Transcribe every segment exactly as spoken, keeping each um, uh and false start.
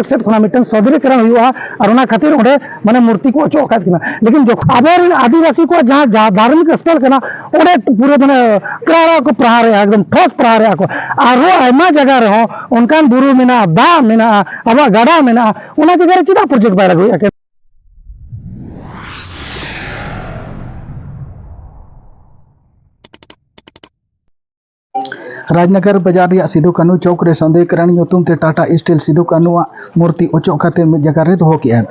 ᱥᱮᱫ ᱠᱷᱚᱱᱟᱜ ᱢᱤᱫᱴᱟᱝ ᱥᱚᱫᱨᱤᱠᱨᱚᱱ ᱦᱩᱭᱩᱜᱼᱟ, ᱟᱨ ᱚᱱᱟ ᱠᱷᱟᱹᱛᱤᱨ ᱚᱸᱰᱮ ᱢᱟᱱᱮ ᱢᱩᱨᱛᱤ ᱠᱚ ᱚᱪᱚᱜ ᱟᱠᱟᱫ ᱠᱤᱱᱟ᱾ ᱞᱮᱠᱤᱱ ᱡᱚᱠᱷᱚᱱ ᱟᱵᱚᱨᱮᱱ ᱟᱹᱫᱤᱵᱟᱹᱥᱤ ᱠᱚᱣᱟᱜ ᱡᱟᱦᱟᱸ, ᱡᱟᱦᱟᱸ ᱫᱷᱟᱨᱢᱤᱠ ᱥᱛᱷᱚᱞ ᱠᱟᱱᱟ, ᱚᱸᱰᱮ ᱯᱩᱨᱟᱹ ᱢᱟᱱᱮ ᱠᱨᱟᱲᱟ ᱠᱚ ᱯᱨᱟᱦᱟᱨᱮᱜᱼᱟ, ᱮᱠᱫᱚᱢ ᱴᱷᱚᱥ ᱯᱨᱟᱦᱟᱨᱮᱜᱼᱟ ᱠᱚ᱾ ᱟᱨᱦᱚᱸ ᱟᱭᱢᱟ ᱡᱟᱭᱜᱟ ᱨᱮᱦᱚᱸ ᱚᱱᱠᱟᱱ ᱵᱩᱨᱩ ᱢᱮᱱᱟᱜᱼᱟ, ᱫᱟᱜ ᱢᱮᱱᱟᱜᱼᱟ, ᱟᱵᱚᱣᱟᱜ ᱜᱟᱰᱟ ᱢᱮᱱᱟᱜᱼᱟ, ᱚᱱᱟ ᱡᱟᱭᱜᱟ ᱨᱮ ᱪᱮᱫᱟᱜ ᱯᱨᱚᱡᱮᱠᱴ ᱵᱟᱭ ᱞᱟᱹᱜᱩᱭᱮᱫᱼᱟ? ᱨᱟᱡᱽᱱᱚᱜᱚᱨ ᱵᱟᱡᱟᱨ ᱨᱮᱭᱟᱜ ᱥᱤᱫᱩ ᱠᱟᱹᱱᱦᱩ ᱪᱚᱠ ᱨᱮ ᱥᱚᱱᱫᱮᱦᱤᱠᱨᱚᱱ ᱧᱩᱛᱩᱢ ᱛᱮ ᱴᱟᱴᱟ ᱥᱴᱤᱞ ᱥᱤᱫᱩ ᱠᱟᱹᱱᱦᱩᱣᱟᱜ ᱢᱩᱨᱛᱤ ᱚᱪᱚᱜ ᱠᱟᱛᱮ ᱢᱤᱫ ᱡᱟᱭᱜᱟ ᱨᱮ ᱫᱚᱦᱚ ᱠᱮᱫᱼᱟ᱾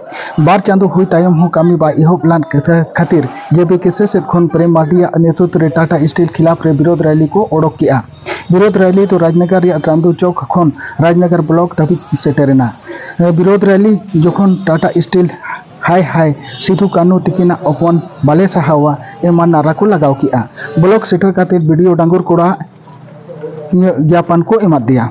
ᱵᱟᱨ ᱪᱟᱸᱫᱚ ᱦᱩᱭ ᱛᱟᱭᱚᱢ ᱦᱚᱸ ᱠᱟᱹᱢᱤ ᱵᱟᱭ ᱮᱦᱚᱵ ᱞᱮᱱ ᱠᱷᱟᱹᱛᱤᱨ ᱡᱮ ᱵᱤ ᱠᱮ ᱥᱤ ᱥᱮᱫ ᱠᱷᱚᱱ ᱯᱨᱮᱢ ᱢᱟᱨᱰᱤᱭᱟᱜ ᱱᱮᱛᱨᱤᱛᱵ ᱨᱮ ᱴᱟᱴᱟ ᱥᱴᱤᱞ ᱠᱷᱤᱞᱟᱯ ᱨᱮ ᱵᱤᱨᱳᱫᱷ ᱨᱮᱞᱤ ᱠᱚ ᱚᱰᱚᱠ ᱠᱮᱫᱼᱟ᱾ ᱵᱤᱨᱳᱫᱷ ᱨᱮᱞᱤ ᱫᱚ ᱨᱟᱡᱽᱱᱚᱜᱚᱨ ᱨᱮᱭᱟᱜ ᱪᱟᱸᱫᱩ ᱪᱚᱠ ᱠᱷᱚᱱ ᱨᱟᱡᱽᱱᱚᱜᱚᱨ ᱵᱞᱚᱠ ᱫᱷᱟᱹᱵᱤᱡ ᱥᱮᱴᱮᱨᱮᱱᱟ᱾ ᱵᱤᱨᱳᱫᱷ ᱨᱮᱞᱤ ᱡᱚᱠᱷᱚᱱ ᱴᱟᱴᱟ ᱥᱴᱤᱞ ᱦᱟᱭ ᱦᱟᱭ ᱥᱤᱫᱷᱩ ᱠᱟᱹᱱᱦᱩ ᱛᱤᱠᱤᱱᱟᱜ ᱚᱯᱚᱢᱟᱱ ᱵᱟᱞᱮ ᱥᱟᱦᱟᱣᱟ ᱮᱢᱟᱱ ᱱᱟᱨᱟ ᱠᱚ ᱞᱟᱜᱟᱣ ᱠᱮᱫᱼᱟ᱾ ᱵᱞᱚᱠ ᱥᱮᱴᱮᱨ ᱠᱟᱛᱮ ᱵᱤ ᱰᱤ ᱳ ᱰᱟᱝᱜᱩᱨ ᱠᱚᱲᱟ ᱜᱮ ᱜᱮᱯᱟᱱ ᱠᱚ ᱮᱢᱟᱫᱮᱭᱟ᱾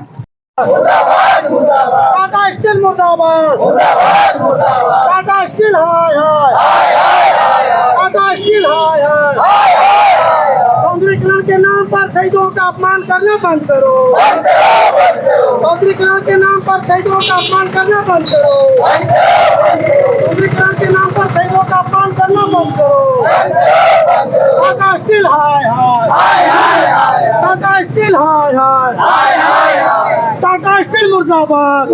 ᱢᱩᱨᱫᱟᱵᱟᱫ, ᱢᱩᱨᱫᱟᱵᱟᱫ। ᱴᱟᱴᱟ ᱥᱴᱤᱞ ᱢᱩᱨᱫᱟᱵᱟদ। मुर्दाबाद, मुर्दाबाद। टाटा स्टील हाय हाय। हाय, हाय, हाय, हाय। टाटा स्टील हाय हाय। हाय, हाय, हाय, हाय। चौधरी करण के नाम पर शहीदों का अपमान करना बंद करो। बंद करो, बंद करो। चौधरी करण के नाम पर शहीदों का अपमान करना बंद करो। बंद करो, बंद करो। चौधरी करण के नाम पर शहीदों का अपमान करना बंद करो। बंद करो, बंद करो। टाटा स्टील हाय हाय। हाय, हाय, हाय, हाय। टाटा स्टील हाय हाय। हाय, हाय, हाय। टाटा स्टील मुर्दाबाद।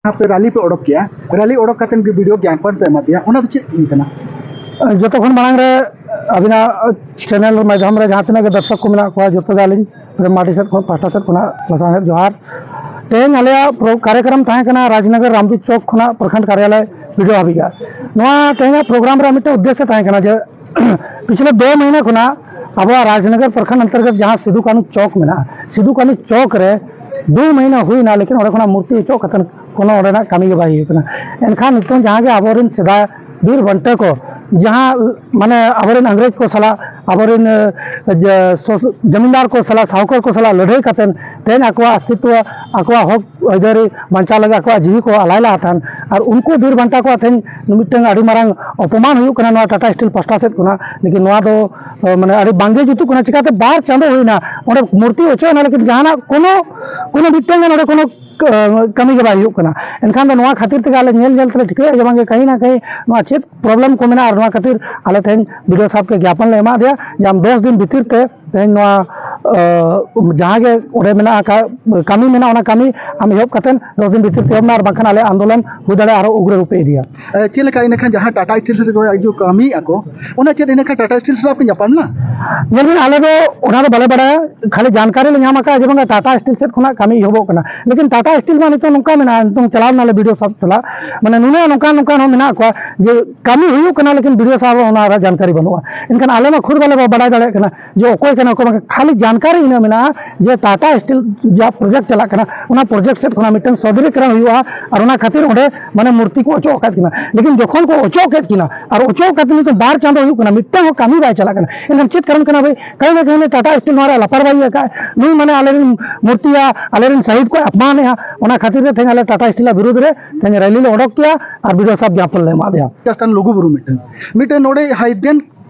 ᱟᱯᱮ ᱨᱟᱞᱤ ᱯᱮ ᱚᱰᱚᱠ ᱠᱮᱜᱼᱟ, ᱨᱟᱞᱤ ᱚᱰᱚᱠ ᱠᱟᱛᱮᱫ ᱜᱮ ᱵᱤ ᱰᱤ ᱳ ᱜᱮᱯᱟᱱ ᱯᱮ ᱮᱢᱟ ᱫᱮᱭᱟ, ᱚᱱᱟ ᱫᱚ ᱪᱮᱫ ᱦᱩᱭ ᱠᱟᱱᱟ? ᱡᱚᱛᱚ ᱠᱷᱚᱱ ᱢᱟᱲᱟᱝ ᱨᱮ ᱟᱹᱵᱤᱱᱟᱜ ᱪᱮᱱᱮᱞ ᱢᱟᱫᱽᱫᱷᱚᱢ ᱨᱮ ᱡᱟᱦᱟᱸ ᱛᱤᱱᱟᱹᱜ ᱜᱮ ᱫᱚᱨᱥᱚᱠ ᱠᱚ ᱢᱮᱱᱟᱜ ᱠᱚᱣᱟ, ᱡᱚᱛᱚ ᱜᱮ ᱟᱹᱞᱤᱧ ᱯᱨᱮᱢ ᱢᱟᱨᱰᱤ ᱥᱮᱫ ᱠᱷᱚᱱ, ᱯᱟᱦᱴᱟ ᱥᱮᱫ ᱠᱷᱚᱱᱟᱜ ᱞᱟᱥᱟᱲᱦᱮᱫ ᱡᱚᱦᱟᱨ᱾ ᱛᱮᱦᱮᱧ ᱟᱞᱮᱭᱟᱜ ᱯᱨᱳ-, ᱠᱟᱨᱭᱚᱠᱨᱚᱢ ᱛᱟᱦᱮᱸ ᱠᱟᱱᱟ ᱨᱟᱡᱽᱱᱚᱜᱚᱨ ᱨᱟᱢᱫᱩ ᱪᱚᱠ ᱠᱷᱚᱱᱟᱜ ᱯᱨᱚᱠᱷᱚᱸᱰ ᱠᱟᱨᱭᱟᱞᱚᱭ ᱵᱤ ᱰᱤ ᱳ ᱦᱟᱹᱵᱤᱡ᱾ ᱱᱚᱣᱟ ᱛᱮᱦᱮᱧᱟᱜ ᱯᱨᱳᱜᱨᱟᱢ ᱨᱮᱭᱟᱜ ᱢᱤᱫᱴᱮᱱ ᱩᱫᱽᱫᱮᱥᱥᱚ ᱛᱟᱦᱮᱸ ᱠᱟᱱᱟ ᱡᱮ ᱯᱤᱪᱷᱞᱮ ᱫᱩ ᱢᱟᱹᱦᱱᱟᱹ ᱠᱷᱚᱱᱟᱜ ᱟᱵᱚᱣᱟᱜ ᱨᱟᱡᱽᱱᱚᱜᱚᱨ ᱯᱨᱚᱠᱷᱚᱸᱰ ᱚᱱᱛᱚᱨᱜᱚᱛ ᱡᱟᱦᱟᱸ ᱥᱤᱫᱩ ᱠᱟᱹᱱᱦᱩ ᱪᱚᱠ ᱢᱮᱱᱟᱜᱼᱟ, ᱥᱤᱫᱩ ᱠᱟᱹᱱᱦᱩ ᱪᱚᱠ ᱨᱮ ᱫᱩ ᱢᱟᱹᱦᱱᱟᱹ ᱦᱩᱭᱱᱟ, ᱞᱮᱠᱤᱱ ᱚᱸᱰᱮ ᱠᱷᱚᱱᱟᱜ ᱢᱩᱨᱛᱤ ᱚᱪᱚᱜ ᱠᱟᱛᱮ ᱠᱳᱱᱳ ᱚᱸᱰᱮᱱᱟᱜ ᱠᱟᱹᱢᱤ ᱜᱮ ᱵᱟᱭ ᱦᱩᱭᱩᱜ ᱠᱟᱱᱟ᱾ ᱮᱱᱠᱷᱟᱱ ᱱᱤᱛᱚᱝ ᱡᱟᱦᱟᱸ ᱜᱮ ᱟᱵᱚᱨᱮᱱ ᱥᱮᱫᱟᱭ ᱵᱤᱨ ᱵᱟᱱᱴᱟ ᱠᱚ, ᱡᱟᱦᱟᱸ ᱢᱟᱱᱮ ᱟᱵᱚᱨᱮᱱ ᱤᱝᱨᱮᱡᱽ ᱠᱚ ᱥᱟᱞᱟᱜ, ᱟᱵᱚᱨᱮᱱ, ᱮ, ᱡᱮ, ᱥᱚᱥ-, ᱡᱚᱢᱤᱱᱫᱟᱨ ᱠᱚ ᱥᱟᱞᱟᱜ, ᱥᱟᱦᱩᱠᱟᱨ ᱠᱚ ᱥᱟᱞᱟᱜ ᱞᱟᱹᱲᱦᱟᱹᱭ ᱠᱟᱛᱮ ᱛᱮᱦᱮᱧ ᱟᱠᱚᱣᱟᱜ ᱚᱥᱛᱤᱛᱣᱚ, ᱟᱠᱚᱣᱟᱜ ᱦᱚᱠ ᱟᱹᱭᱫᱟᱹᱨᱤ ᱵᱟᱧᱪᱟᱣ ᱞᱟᱹᱜᱤᱫ ᱟᱠᱚᱣᱟᱜ ᱡᱤᱣᱤ ᱠᱚ ᱟᱞᱟᱭ ᱞᱟᱦᱟ ᱛᱟᱦᱮᱱ᱾ ᱟᱨ ᱩᱱᱠᱩ ᱵᱤᱨ ᱵᱟᱱᱴᱟ ᱠᱚᱣᱟᱜ ᱛᱮᱦᱮᱧ ᱢᱤᱫᱴᱟᱝ ᱟᱹᱰᱤ ᱢᱟᱨᱟᱝ ᱚᱯᱚᱢᱟᱱ ᱦᱩᱭᱩᱜ ᱠᱟᱱᱟ ᱱᱚᱣᱟ ᱴᱟᱴᱟ ᱥᱴᱤᱞ ᱯᱟᱥᱴᱟ ᱥᱮᱫ ᱠᱷᱚᱱᱟᱜ᱾ ᱞᱮᱠᱤᱱ ᱱᱚᱣᱟ ᱫᱚ, ᱮ, ᱢᱟᱱᱮ ᱟᱹᱰᱤ ᱵᱟᱝᱜᱮ ᱡᱩᱛᱩᱜ ᱠᱟᱱᱟ᱾ ᱪᱤᱠᱟᱛᱮ ᱵᱟᱨ ᱪᱟᱸᱫᱚ ᱦᱩᱭᱱᱟ ᱚᱸᱰᱮ ᱢᱩᱨᱛᱤ ᱚᱪᱚᱜ ᱮᱱᱟ, ᱞᱮᱠᱤᱱ ᱡᱟᱦᱟᱱᱟᱜ ᱠᱳᱱᱳ, ᱠᱳᱱᱳ ᱢᱤᱫᱴᱟᱝ ᱜᱟᱱ ᱚᱸᱰᱮ ᱠᱳᱱᱳ ᱠᱟᱹᱢᱤ ᱜᱮ ᱵᱟᱭ ᱦᱩᱭᱩᱜ ᱠᱟᱱᱟ᱾ ᱮᱱᱠᱷᱟᱱ ᱫᱚ ᱱᱚᱣᱟ ᱠᱷᱟᱹᱛᱤᱨ ᱛᱮᱜᱮ ᱟᱞᱮ ᱧᱮᱞ ᱧᱮᱞ ᱛᱮᱞᱮ ᱴᱷᱤᱠᱟᱹᱭᱮᱫᱼᱟ ᱡᱮ ᱵᱟᱝᱜᱮ ᱠᱟᱹᱦᱤ ᱱᱟ ᱠᱟᱹᱦᱤ ᱱᱚᱣᱟ ᱪᱮᱫ ᱯᱨᱚᱵᱞᱮᱢ ᱠᱚ ᱢᱮᱱᱟᱜᱼᱟ, ᱟᱨ ᱱᱚᱣᱟ ᱠᱷᱟᱹᱛᱤᱨ ᱟᱞᱮ ᱛᱮᱦᱮᱧ ᱵᱤ ᱰᱤ ᱳ ᱥᱟᱦᱮᱵᱽ ᱠᱮ ᱜᱮᱯᱚᱱ ᱞᱮ ᱮᱢᱟᱫᱮᱭᱟ ᱡᱮ ᱟᱢ ᱫᱚᱥ ᱫᱤᱱ ᱵᱷᱤᱛᱤᱨ ᱛᱮ ᱛᱮᱦᱮᱧ ᱱᱚᱣᱟ ᱡᱟᱦᱟᱸ ᱜᱮ ᱚᱸᱰᱮ ᱢᱮᱱᱟᱜᱼᱟ ᱠᱟᱹᱢᱤ ᱢᱮᱱᱟᱜᱼᱟ, ᱚᱱᱟ ᱠᱟᱹᱢᱤ ᱟᱢ ᱮᱦᱚᱵ ᱠᱟᱛᱮ ᱫᱚᱥ ᱫᱤᱱ ᱵᱷᱤᱛᱤᱨ ᱛᱮ ᱮᱦᱚᱵ ᱢᱮ, ᱟᱨ ᱵᱟᱝᱠᱷᱟᱱ ᱟᱞᱮ ᱟᱱᱫᱳᱞᱚᱱ ᱦᱩᱭ ᱫᱟᱲᱮᱭᱟᱜᱼᱟ ᱟᱨᱚ ᱩᱜᱽᱨᱚ ᱨᱩᱯᱮ ᱤᱫᱤᱭᱟ᱾ ᱪᱮᱫ ᱞᱮᱠᱟ ᱤᱱᱟᱹᱠᱷᱟᱱ ᱡᱟᱦᱟᱸ ᱴᱟᱴᱟ ᱥᱴᱤᱞ ᱨᱮ ᱠᱟᱹᱢᱤᱭᱮᱫᱼᱟ ᱠᱚ, ᱚᱱᱟ ᱪᱮᱫ ᱤᱱᱟᱹᱠᱷᱟᱱ ᱴᱟᱴᱟ ᱥᱴᱤᱞ ᱥᱟᱞᱟᱜ ᱯᱮ ᱧᱟᱯᱟᱢ ᱞᱮᱱᱟ? ᱧᱮᱞ ᱵᱤᱱ, ᱟᱞᱮ ᱫᱚ ᱚᱱᱟ ᱫᱚ ᱵᱟᱞᱮ ᱵᱟᱲᱟᱭᱟ, ᱠᱷᱟᱹᱞᱤ ᱡᱟᱱᱠᱟᱨᱤ ᱞᱮ ᱧᱟᱢ ᱟᱠᱟᱫᱼᱟ ᱡᱮ ᱵᱟᱝᱟ ᱴᱟᱴᱟ ᱥᱴᱤᱞ ᱥᱮᱫ ᱠᱷᱚᱱᱟᱜ ᱠᱟᱹᱢᱤ ᱮᱦᱚᱵᱚᱜ ᱠᱟᱱᱟ᱾ ᱞᱮᱠᱤᱱ ᱴᱟᱴᱟ ᱥᱴᱤᱞ ᱢᱟ ᱱᱤᱛᱚᱝ ᱱᱚᱝᱠᱟ ᱢᱮᱱᱟᱜᱼᱟ, ᱱᱤᱛᱚᱝ ᱪᱟᱞᱟᱣ ᱞᱮᱱᱟᱞᱮ ᱵᱤ ᱰᱤ ᱳ ᱥᱟᱦᱮᱵᱽ ᱥᱟᱞᱟᱜ, ᱢᱟᱱᱮ ᱱᱩᱱᱟᱹᱜ ᱱᱚᱝᱠᱟ ᱱᱚᱝᱠᱟ ᱦᱚᱸ ᱢᱮᱱᱟᱜ ᱠᱚᱣᱟ ᱡᱮ ᱠᱟᱹᱢᱤ ᱦᱩᱭᱩᱜ ᱠᱟᱱᱟ, ᱞᱮᱠᱤᱱ ᱵᱤ ᱰᱤ ᱳ ᱥᱟᱦᱮᱵᱽ ᱚᱱᱟ ᱨᱮ ᱡᱟᱱᱠᱟᱨᱤ ᱵᱟᱹᱱᱩᱜᱼᱟ᱾ ᱮᱱᱠᱷᱟᱱ ᱟᱞᱮ ᱢᱟ ᱠᱷᱩᱫ ᱵᱟᱞᱮ ᱵᱟᱰᱟᱭ ᱫᱟᱲᱮᱭᱟᱜ ᱠᱟᱱᱟ ᱡᱮ ᱚᱠᱚᱭ ᱠᱟᱱᱟ ᱚᱠᱚᱭ ᱵᱟᱝ, ᱠᱷᱟᱹᱞᱤ ᱡᱟᱱᱠᱟᱨᱤ ᱤᱱᱟᱹ ᱢᱮᱱᱟᱜᱼᱟ ᱡᱮ ᱴᱟᱴᱟ ᱥᱴᱤᱞ ᱡᱟ ᱯᱨᱚᱡᱮᱠᱴ ᱪᱟᱞᱟᱜ ᱠᱟᱱᱟ, ᱚᱱᱟ ᱯᱨᱚᱡᱮᱠᱴ ᱥᱮᱫ ᱠᱷᱚᱱᱟᱜ ᱢᱤᱫᱴᱟᱝ ᱥᱚᱫᱨᱤᱠᱨᱚᱱ ᱦᱩᱭᱩᱜᱼᱟ ᱟᱨ ᱚᱱᱟ ᱠᱷᱟᱹᱛᱤᱨ ᱚᱸᱰᱮ ᱢᱟᱱᱮ ᱢᱩᱨᱛᱤ ᱠᱚ ᱚᱪᱚᱜ ᱟᱠᱟᱫ ᱠᱤᱱᱟ᱾ ᱞᱮᱠᱤᱱ ᱡᱚᱠᱷᱚᱱ ᱠᱚ ᱚᱪᱚᱜ ᱠᱮᱫ ᱠᱤᱱᱟ ᱟᱨ ᱚᱪᱚᱜ ᱠᱟᱛᱮ ᱱᱤᱛᱚᱜ ᱵᱟᱨ ᱪᱟᱸᱫᱚ ᱦᱩᱭᱩᱜ ᱠᱟᱱᱟ, ᱢᱤᱫᱴᱟᱝ ᱦᱚᱸ ᱠᱟᱹᱢᱤ ᱵᱟᱭ ᱪᱟᱞᱟᱜ ᱠᱟᱱᱟ, ᱮᱱᱠᱷᱟᱱ ᱪᱮᱫ ᱠᱟᱨᱚᱱ ᱠᱟᱱᱟ ᱵᱷᱟᱹᱭ? ᱠᱟᱹᱦᱤ ᱱᱟ ᱠᱟᱹᱦᱤ ᱱᱟ ᱴᱟᱴᱟ ᱥᱴᱤᱞ ᱱᱚᱣᱟ ᱨᱮ ᱞᱟᱯᱟᱨᱣᱟᱦᱤ ᱟᱠᱟᱫ ᱱᱩᱭ, ᱢᱟᱱᱮ ᱟᱞᱮᱨᱮᱱ ᱢᱩᱨᱛᱤᱭᱟ, ᱟᱞᱮᱨᱮᱱ ᱥᱟᱹᱦᱤᱫ ᱠᱚ ᱟᱯᱢᱟᱱᱮᱜᱼᱟ, ᱚᱱᱟ ᱠᱷᱟᱹᱛᱤᱨ ᱛᱮ ᱛᱮᱦᱮᱧ ᱟᱞᱮ ᱴᱟᱴᱟ ᱥᱴᱤᱞ ᱟᱜ ᱵᱤᱨᱩᱫᱽ ᱨᱮ ᱛᱮᱦᱮᱧ ᱨᱮᱞᱤ ᱞᱮ ᱚᱰᱚᱠ ᱠᱮᱜᱼᱟ ᱟᱨ ᱵᱤ ᱰᱤ ᱳ ᱥᱟᱦᱮᱵᱽ ᱜᱮᱯᱚᱱ ᱞᱮ ᱮᱢᱟ ᱫᱮᱭᱟ᱾ ᱨᱟᱡᱚᱥᱛᱷᱟᱱ ᱞᱩᱜᱩᱵᱩᱨᱩ ᱢᱤᱫᱴᱮᱱ, ᱢᱤᱫᱴᱮᱱ ᱱᱚᱰᱮ ᱦᱟᱭᱰᱨᱮᱱ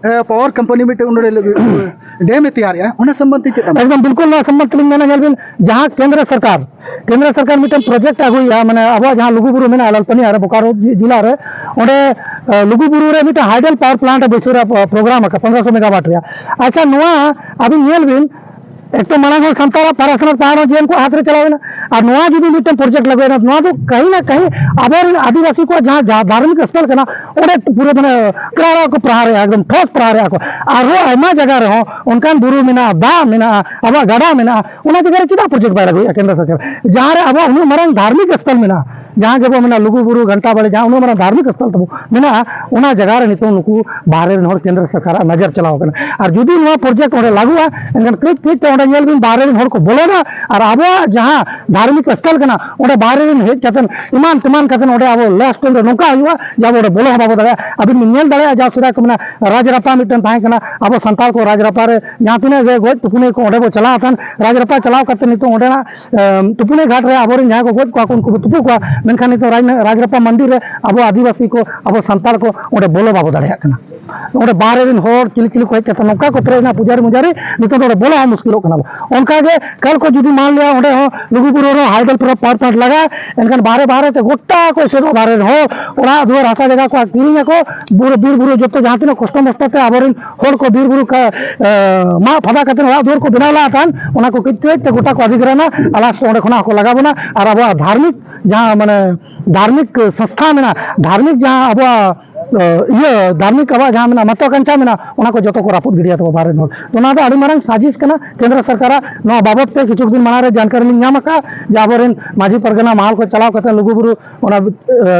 ᱯᱟᱣᱟᱨ ᱠᱳᱢᱯᱟᱱᱤ ᱢᱤᱫᱴᱮᱱ ᱚᱸᱰᱮ ᱰᱮᱢ ᱮ ᱛᱮᱭᱟᱨᱮᱜᱼᱟ, ᱚᱱᱟ ᱥᱚᱢᱵᱚᱱᱫᱷᱮ ᱪᱮᱫ ᱮᱢ? ᱮᱠᱫᱚᱢ ᱵᱤᱞᱠᱩᱞ ᱱᱚᱣᱟ ᱥᱚᱢᱵᱚᱱᱫᱷ ᱛᱮᱞᱤᱧ ᱢᱮᱱᱟ, ᱧᱮᱞ ᱵᱤᱱ, ᱡᱟᱦᱟᱸ ᱠᱮᱱᱫᱨᱚ ᱥᱚᱨᱠᱟᱨ, ᱠᱮᱱᱫᱨᱚ ᱥᱚᱨᱠᱟᱨ ᱢᱤᱫᱴᱮᱱ ᱯᱨᱚᱡᱮᱠᱴ ᱟᱹᱜᱩᱭᱮᱫᱼᱟ, ᱢᱟᱱᱮ ᱟᱵᱚᱣᱟᱜ ᱡᱟᱦᱟᱸ ᱞᱩᱜᱩᱵᱩᱨᱩ ᱢᱮᱱᱟᱜᱼᱟ ᱞᱟᱞᱯᱟᱹᱱᱤᱭᱟ ᱨᱮ, ᱵᱳᱠᱟᱨᱳ ᱡᱤ-, ᱡᱮᱞᱟ ᱨᱮ, ᱚᱸᱰᱮ, ᱮ, ᱞᱩᱜᱩᱵᱩᱨᱩ ᱨᱮ ᱢᱤᱫᱴᱮᱱ ᱦᱟᱭᱰᱮᱞ ᱯᱟᱣᱟᱨ ᱯᱞᱟᱱᱴ ᱮ ᱵᱟᱹᱭᱥᱟᱹᱣ ᱨᱮᱭᱟᱜ ᱯᱨᱳᱜᱨᱟᱢ ᱟᱠᱟᱫ ᱯᱚᱱᱨᱚᱥᱚ ᱢᱮᱜᱟᱣᱟᱴ ᱨᱮᱭᱟᱜ᱾ ᱟᱪᱪᱷᱟ, ᱱᱚᱣᱟ ᱟᱹᱵᱤᱱ ᱧᱮᱞ ᱵᱤᱱ, ᱮᱠ ᱛᱚ ᱢᱟᱲᱟᱝ ᱦᱚᱸ ᱥᱟᱱᱛᱟᱲᱟᱜ ᱯᱟᱨᱟᱥᱚᱱᱟᱛ ᱯᱟᱦᱟᱲ ᱦᱚᱸ ᱡᱤᱭᱚᱱ ᱠᱚ ᱦᱟᱛ ᱨᱮ ᱪᱟᱞᱟᱣ ᱮᱱᱟ, ᱟᱨ ᱱᱚᱣᱟ ᱡᱩᱫᱤ ᱢᱤᱫᱴᱮᱱ ᱯᱨᱚᱡᱮᱠᱴ ᱞᱟᱹᱜᱩᱭᱮᱱᱟ, ᱱᱚᱣᱟ ᱫᱚ ᱠᱟᱹᱦᱤ ᱱᱟ ᱠᱟᱹᱦᱤ ᱟᱵᱚᱨᱮᱱ ᱟᱹᱫᱤᱵᱟᱹᱥᱤ ᱠᱚᱣᱟᱜ ᱡᱟᱦᱟᱸ, ᱡᱟᱦᱟᱸ ᱫᱷᱟᱨᱢᱤᱠ ᱥᱛᱷᱚᱞ ᱠᱟᱱᱟ, ᱚᱸᱰᱮ ᱯᱩᱨᱟᱹ ᱢᱟᱱᱮ ᱠᱨᱟᱲᱟ ᱠᱚ ᱯᱨᱟᱦᱟᱨᱮᱜᱼᱟ, ᱮᱠᱫᱚᱢ ᱴᱷᱚᱥ ᱯᱨᱟᱦᱟᱨᱮᱜᱼᱟ ᱠᱚ᱾ ᱟᱨᱦᱚᱸ ᱟᱭᱢᱟ ᱡᱟᱭᱜᱟ ᱨᱮᱦᱚᱸ ᱚᱱᱠᱟᱱ ᱵᱩᱨᱩ ᱢᱮᱱᱟᱜᱼᱟ, ᱫᱟᱜ ᱢᱮᱱᱟᱜᱼᱟ, ᱟᱵᱚᱣᱟᱜ ᱜᱟᱰᱟ ᱢᱮᱱᱟᱜᱼᱟ, ᱚᱱᱟ ᱡᱟᱭᱜᱟ ᱨᱮ ᱪᱮᱫᱟᱜ ᱯᱨᱚᱡᱮᱠᱴ ᱵᱟᱭ ᱞᱟᱹᱜᱩᱭᱮᱫᱼᱟ ᱠᱮᱱᱫᱨᱚ ᱥᱚᱨᱠᱟᱨ? ᱡᱟᱦᱟᱸ ᱨᱮ ᱟᱵᱚᱣᱟᱜ ᱩᱱᱟᱹᱜ ᱢᱟᱨᱟᱝ ᱫᱷᱟᱨᱢᱤᱠ ᱥᱛᱷᱚᱞ ᱢᱮᱱᱟᱜᱼᱟ, ᱡᱟᱦᱟᱸ ᱜᱮᱵᱚ ᱢᱮᱱᱟ ᱞᱩᱜᱩ ᱵᱩᱨᱩ, ᱜᱷᱟᱱᱴᱟ ᱵᱟᱲᱮ, ᱡᱟᱦᱟᱸ ᱩᱱᱟᱹᱜ ᱢᱟᱨᱟᱝ ᱫᱷᱟᱨᱢᱤᱠ ᱥᱛᱷᱚᱞ ᱛᱟᱵᱚ ᱢᱮᱱᱟᱜᱼᱟ, ᱚᱱᱟ ᱡᱟᱭᱜᱟ ᱨᱮ ᱱᱤᱛᱚᱝ ᱱᱩᱠᱩ ᱵᱟᱦᱨᱮ ᱨᱮᱱ ᱦᱚᱲ ᱠᱮᱱᱫᱨᱚ ᱥᱚᱨᱠᱟᱨᱟᱜ ᱱᱚᱡᱚᱨ ᱪᱟᱞᱟᱣ ᱠᱟᱱᱟ᱾ ᱟᱨ ᱡᱩᱫᱤ ᱱᱚᱣᱟ ᱯᱨᱚᱡᱮᱠᱴ ᱚᱸᱰᱮ ᱞᱟᱹᱜᱩᱜᱼᱟ, ᱮᱱᱠᱷᱟᱱ ᱠᱟᱹᱡ ᱠᱟᱹᱡ ᱛᱮ ᱚᱸᱰᱮ ᱧᱮᱞ ᱵᱤᱱ ᱵᱟᱦᱨᱮ ᱨᱮᱱ ᱦᱚᱲ ᱠᱚ ᱵᱚᱞᱚᱱᱟ, ᱟᱨ ᱟᱵᱚᱣᱟᱜ ᱡᱟᱦᱟᱸ ᱫᱷᱟᱨᱢᱤᱠ ᱥᱛᱷᱚᱞ ᱠᱟᱱᱟ, ᱚᱸᱰᱮ ᱵᱟᱦᱨᱮ ᱨᱮᱱ ᱦᱮᱡ ᱠᱟᱛᱮ ᱮᱢᱟᱱ ᱛᱮᱢᱟᱱ ᱠᱟᱛᱮ ᱚᱸᱰᱮ ᱟᱵᱚ ᱞᱟᱥᱴ ᱴᱟᱭᱤᱢ ᱨᱮ ᱱᱚᱝᱠᱟ ᱦᱩᱭᱩᱜᱼᱟ ᱡᱮ ᱟᱵᱚ ᱚᱸᱰᱮ ᱵᱚᱞᱚ ᱦᱚᱸ ᱵᱟᱵᱚ ᱫᱟᱲᱮᱭᱟᱜᱼᱟ᱾ ᱟᱹᱵᱤᱱ ᱵᱤᱱ ᱧᱮᱞ ᱫᱟᱲᱮᱭᱟᱜᱼᱟ, ᱡᱟᱦᱟᱸ ᱥᱮᱫᱟᱭ ᱠᱚ ᱢᱮᱱᱟ ᱨᱟᱡᱽ ᱨᱟᱯᱟ ᱢᱤᱫᱴᱮᱱ ᱛᱟᱦᱮᱸ ᱠᱟᱱᱟ, ᱟᱵᱚ ᱥᱟᱱᱛᱟᱲ ᱠᱚ ᱨᱟᱡᱽ ᱨᱟᱯᱟ ᱨᱮ ᱡᱟᱦᱟᱸ ᱛᱤᱱᱟᱹᱜ ᱜᱮ ᱜᱚᱡ ᱛᱩᱯᱩᱱᱤᱭᱟᱹ ᱠᱚ ᱚᱸᱰᱮ ᱵᱚ ᱪᱟᱞᱟᱣ ᱟᱠᱟᱱ, ᱨᱟᱡᱽ ᱨᱟᱯᱟ ᱪᱟᱞᱟᱣ ᱠᱟᱛᱮ ᱱᱤᱛᱚᱜ ᱚᱸᱰᱮᱱᱟᱜ ᱮᱢ, ᱛᱩᱯᱩᱱᱤ ᱜᱷᱟᱴ ᱨᱮ ᱟᱵᱚᱨᱮᱱ ᱡᱟᱦᱟᱸᱭ ᱠᱚ ᱜᱚᱡ ᱠᱚᱣᱟ ᱠᱚ, ᱩᱱᱠᱩ ᱵᱚ ᱛᱩᱯᱩ ᱠᱚᱣᱟ, ᱢᱮᱱᱠᱷᱟᱱ ᱱᱤᱛᱚᱜ ᱨᱟᱡᱽ-, ᱨᱟᱡᱽᱨᱟᱯᱟ ᱢᱟᱱᱰᱤ ᱨᱮ ᱟᱵᱚ ᱟᱹᱫᱤᱵᱟᱹᱥᱤ ᱠᱚ, ᱟᱵᱚ ᱥᱟᱱᱛᱟᱲ ᱠᱚ ᱚᱸᱰᱮ ᱵᱚᱞᱚ ᱵᱟᱵᱚ ᱫᱟᱲᱮᱭᱟᱜ ᱠᱟᱱᱟ᱾ ᱚᱸᱰᱮ ᱵᱟᱦᱨᱮ ᱨᱮᱱ ᱦᱚᱲ ᱪᱤᱞᱤ ᱪᱤᱞᱤ ᱠᱚ ᱦᱮᱡ ᱠᱟᱛᱮ ᱱᱚᱝᱠᱟ ᱠᱚ ᱯᱮᱨᱮᱡ ᱮᱱᱟ ᱯᱩᱡᱟᱹᱨᱤ ᱢᱩᱡᱟᱹᱨᱤ, ᱱᱤᱛᱚᱜ ᱫᱚ ᱚᱸᱰᱮ ᱵᱚᱞᱚ ᱦᱚᱸ ᱢᱩᱥᱠᱤᱞᱚᱜ ᱠᱟᱱᱟ᱾ ᱚᱱᱠᱟ ᱜᱮ ᱠᱟᱞ ᱠᱚ ᱡᱩᱫᱤ ᱢᱟᱱ ᱞᱤᱭᱟ ᱚᱸᱰᱮ ᱦᱚᱸ ᱞᱩᱜᱩᱵᱩᱨᱩ ᱨᱮᱦᱚᱸ ᱦᱟᱭᱰᱮᱞ ᱯᱟᱣᱟᱨ ᱯᱞᱟᱱᱴ ᱞᱟᱜᱟᱜᱼᱟ, ᱮᱱᱠᱷᱟᱱ ᱵᱟᱦᱨᱮ ᱵᱟᱦᱨᱮ ᱛᱮ ᱜᱚᱴᱟ ᱠᱚ ᱮᱥᱮᱫᱚᱜᱼᱟ, ᱵᱟᱦᱨᱮ ᱨᱮᱱ ᱦᱚᱲ ᱚᱲᱟᱜ ᱫᱩᱣᱟᱹᱨ ᱦᱟᱥᱟ ᱡᱟᱭᱜᱟ ᱠᱚ ᱠᱤᱨᱤᱧ ᱟᱠᱚ, ᱵᱩᱨᱩ ᱵᱤᱨ ᱵᱩᱨᱩ ᱡᱚᱛᱚ ᱡᱟᱦᱟᱸ ᱛᱤᱱᱟᱹᱜ ᱠᱚᱥᱴᱚ ᱢᱚᱥᱴᱚ ᱛᱮ ᱟᱵᱚᱨᱮᱱ ᱦᱚᱲ ᱠᱚ ᱵᱤᱨ ᱵᱩᱨᱩ ᱠᱟ-, ᱮ, ᱢᱟᱜ ᱯᱷᱟᱫᱟ ᱠᱟᱛᱮ ᱚᱲᱟᱜ ᱫᱩᱣᱟᱹᱨ ᱠᱚ ᱵᱮᱱᱟᱣ ᱞᱟᱜ ᱛᱟᱦᱮᱱ, ᱚᱱᱟ ᱠᱚ ᱠᱟᱹᱡ ᱠᱟᱹᱡ ᱛᱮ ᱜᱚᱴᱟ ᱠᱚ ᱟᱹᱫᱷᱤᱜᱨᱟᱱᱟ, ᱟᱨ ᱞᱟᱥᱴ ᱚᱸᱰᱮ ᱠᱷᱚᱱᱟᱜ ᱦᱚᱸᱠᱚ ᱞᱟᱜᱟ ᱵᱚᱱᱟ᱾ ᱟᱨ ᱟᱵᱚᱣᱟᱜ ᱫᱷᱟᱨᱢᱤᱠ ᱡᱟᱦᱟᱸ ᱢᱟᱱᱮ ᱫᱷᱟᱨᱢᱤᱠ ᱥᱚᱝᱥᱛᱷᱟ ᱢᱮᱱᱟᱜᱼᱟ, ᱫᱷᱟᱨᱢᱤᱠ ᱡᱟᱦᱟᱸ ᱟᱵᱚᱣᱟᱜ ᱤᱭᱟᱹ ᱫᱷᱟᱨᱢᱤᱠ ᱟᱵᱚᱣᱟᱜ ᱡᱟᱦᱟᱸ ᱢᱮᱱᱟᱜᱼᱟ, ᱢᱟᱛᱣᱟᱠᱟᱱᱪᱷᱟ ᱢᱮᱱᱟᱜᱼᱟ, ᱚᱱᱟ ᱠᱚ ᱡᱚᱛᱚ ᱠᱚ ᱨᱟᱹᱯᱩᱫ ᱜᱤᱰᱤᱭᱟ ᱛᱟᱵᱚ ᱵᱟᱦᱨᱮ ᱨᱮᱱ ᱦᱚᱲ᱾ ᱛᱚ ᱚᱱᱟ ᱫᱚ ᱟᱹᱰᱤ ᱢᱟᱨᱟᱝ ᱥᱟᱡᱤᱥ ᱠᱟᱱᱟ ᱠᱮᱱᱫᱨᱚ ᱥᱚᱨᱠᱟᱨᱟᱜ᱾ ᱱᱚᱣᱟ ᱵᱟᱵᱚᱫ ᱛᱮ ᱠᱤᱪᱷᱩ ᱫᱤᱱ ᱢᱟᱲᱟᱝ ᱨᱮ ᱡᱟᱱᱠᱟᱨᱤ ᱞᱤᱧ ᱧᱟᱢ ᱟᱠᱟᱫᱼᱟ ᱡᱮ ᱟᱵᱚᱨᱮᱱ ᱢᱟᱹᱡᱷᱤ ᱯᱟᱨᱜᱟᱱᱟ ᱢᱟᱦᱟᱞ ᱠᱚ ᱪᱟᱞᱟᱣ ᱠᱟᱛᱮ ᱞᱩᱜᱩᱵᱩᱨᱩ ᱚᱱᱟ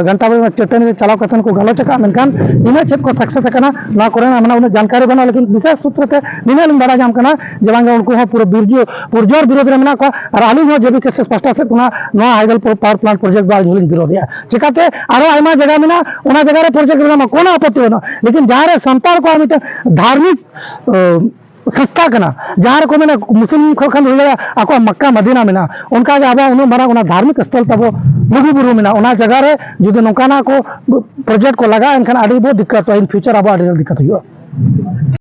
ᱜᱷᱟᱱᱴᱟ ᱵᱟᱲᱮ ᱪᱟᱹᱴᱟᱹᱱᱤ ᱨᱮ ᱪᱟᱞᱟᱣ ᱠᱟᱛᱮ ᱠᱚ ᱜᱟᱞᱚᱪ ᱟᱠᱟᱫᱼᱟ, ᱢᱮᱱᱠᱷᱟᱱ ᱤᱱᱟᱹ ᱪᱮᱫ ᱠᱚ ᱥᱟᱠᱥᱮᱥ ᱟᱠᱟᱱᱟ ᱱᱚᱣᱟ ᱠᱚᱨᱮᱱᱟᱜ ᱢᱟᱱᱮ ᱩᱱᱟᱹᱜ ᱡᱟᱱᱠᱟᱨᱤ ᱵᱟᱹᱱᱩᱜᱼᱟ᱾ ᱞᱮᱠᱤᱱ ᱵᱤᱥᱮᱥ ᱥᱩᱛᱨᱚ ᱛᱮ ᱱᱤᱱᱟᱹᱜ ᱞᱤᱧ ᱵᱟᱲᱟᱭ ᱧᱟᱢ ᱠᱟᱱᱟ ᱡᱮ ᱵᱟᱝ ᱩᱱᱠᱩ ᱦᱚᱸ ᱯᱩᱨᱟᱹ ᱵᱤᱨᱡᱳ ᱯᱩᱨᱡᱳᱨ ᱵᱤᱨᱳᱫᱷ ᱨᱮ ᱢᱮᱱᱟᱜ ᱠᱚᱣᱟ᱾ ᱟᱨ ᱟᱹᱞᱤᱧ ᱦᱚᱸ ᱡᱮ ᱵᱤ ᱠᱮ ᱮᱥ ᱯᱟᱦᱴᱟ ᱥᱮᱫ ᱠᱷᱚᱱᱟᱜ ᱱᱚᱣᱟ ᱦᱟᱭᱰᱮᱞ ᱯᱟᱣᱟᱨ ᱯᱞᱟᱱᱴ ᱯᱨᱚᱡᱮᱠᱴ ᱫᱚ ᱟᱹᱞᱤᱧ ᱦᱚᱸᱞᱤᱧ ᱵᱤᱨᱳᱫᱷᱮᱜᱼᱟ᱾ ᱪᱮᱠᱟᱛᱮ ᱟᱨᱚ ᱟᱭᱢᱟ ᱡᱟᱭᱜᱟ ᱢᱮᱱᱟᱜᱼᱟ, ᱚᱱᱟ ᱡᱟᱭᱜᱟ ᱨᱮ ᱯᱨᱚᱡᱮᱠᱴ ᱵᱮᱱᱟᱣ ᱢᱟ, ᱠᱳᱱᱳ ᱟᱯᱚᱛᱛᱤ ᱵᱟᱹᱱᱩᱜᱼᱟ, ᱞᱮᱠᱤᱱ ᱡᱟᱦᱟᱸ ᱨᱮ ᱥᱟᱱᱛᱟᱲ ᱠᱚᱣᱟᱜ ᱢᱤᱫᱴᱟᱝ ᱫᱷᱟᱨᱢᱤᱠ ᱥᱚᱝᱥᱛᱷᱟ ᱠᱟᱱᱟ, ᱡᱟᱦᱟᱸ ᱨᱮᱠᱚ ᱢᱮᱱᱟ ᱢᱩᱥᱞᱤᱢ ᱠᱚ ᱠᱷᱟᱱ ᱫᱚ ᱦᱩᱭ ᱫᱟᱲᱮᱭᱟᱜᱼᱟ ᱟᱠᱚᱣᱟᱜ ᱢᱟᱠᱠᱟ ᱢᱟᱫᱤᱱᱟ ᱢᱮᱱᱟᱜᱼᱟ, ᱚᱱᱠᱟᱜᱮ ᱟᱵᱚᱣᱟᱜ ᱩᱱᱟᱹᱜ ᱢᱟᱨᱟᱝ ᱚᱱᱟ ᱫᱷᱟᱨᱢᱤᱠ ᱥᱛᱷᱚᱞ ᱛᱟᱵᱚ ᱞᱩᱜᱩᱵᱩᱨᱩ ᱢᱮᱱᱟᱜᱼᱟ, ᱚᱱᱟ ᱡᱟᱭᱜᱟ ᱨᱮ ᱡᱩᱫᱤ ᱱᱚᱝᱠᱟᱱᱟᱜ ᱠᱚ ᱯᱨᱚᱡᱮᱠᱴ ᱠᱚ ᱞᱟᱜᱟᱜᱼᱟ, ᱮᱱᱠᱷᱟᱱ ᱟᱹᱰᱤ ᱵᱚ ᱫᱤᱠᱠᱟᱛᱚᱜᱼᱟ, in future ᱟᱵᱚ ᱟᱹᱰᱤ ᱫᱤᱠᱠᱟᱛ ᱦᱩᱭᱩᱜᱼᱟ᱾